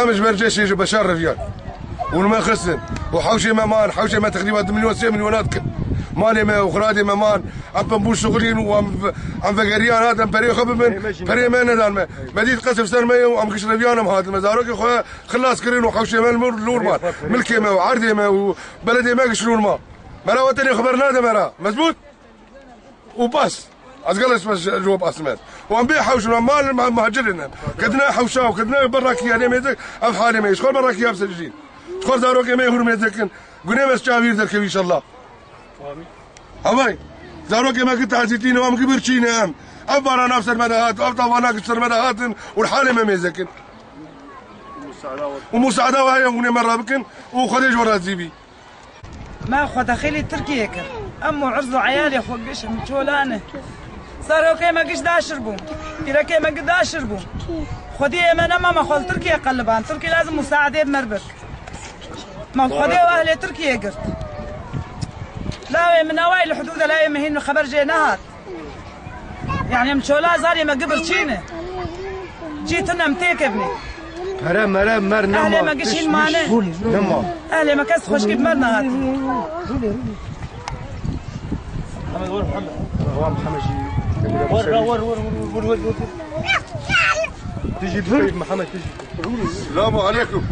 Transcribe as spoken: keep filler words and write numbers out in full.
Em ji ber cêşê ji beşar reviyan. Û me xistin. Û hewşê me man, hewşê me teqrîba du milyon, sê milyon dikin. Malê me û xiradê me man. Em pembû şixulîn û em, em vegeriyan hatin perê xwe bibin. Perê me nedan me. Me dît qesf ser me ye û em giş reviyan em hatin. Me zarokê xwe xilas kirin û hewşê me li mir lûr man. Milkê me û erdê me û beledê me giş lûr man. Me ra we tenê xeber nade me ra. Mezbût? û bas. Ez gelek spas ji we bas me. Wan bê hewş, wan mal ma-, muhacirin em. Kedine hewşa û kedine berakiya ne mêzik, ev halê me. Ji xwe berakiya bi ser jîn. Ji xwe zarokê me hûr mêzikin. Gunê me çavîr derkevî inşallah. Havay. Zarokê me ki tazîtî ne, wan ki birçî ne em. Ev bana nav ser me de hat, ev tavana ki ser me de hatin û halê me mêzekin. Û musada wa heye gunê me rabikin û Xwedê ji we razî bî. Me xwe dexîlî Tirkiyê kir. Em û irz û eyalê xwe giş em çolane. Serokê me giş daşir bû. Pîrekê me giş daşir bû. Xwediyê me nema me xwe li Tirkiyê qeliban. Tirkî lazim musaadê bi me bik. Me xwedê û ehlê Tirkiyê girt. Lawê min awayî li hudûda lawê min hîn xeber jê nehat. Yani em çola zarê me gibir çîne. Cî tune em têkevnê. Pere mere mer nema. Ehlê me gişîn mane. Nema. Ehlê me kes xweşkî bi mer nehat. Hemed, wer Hemed. Wer, wer, wer. Tijî bi Hemed, tijî. Selamu aleykum.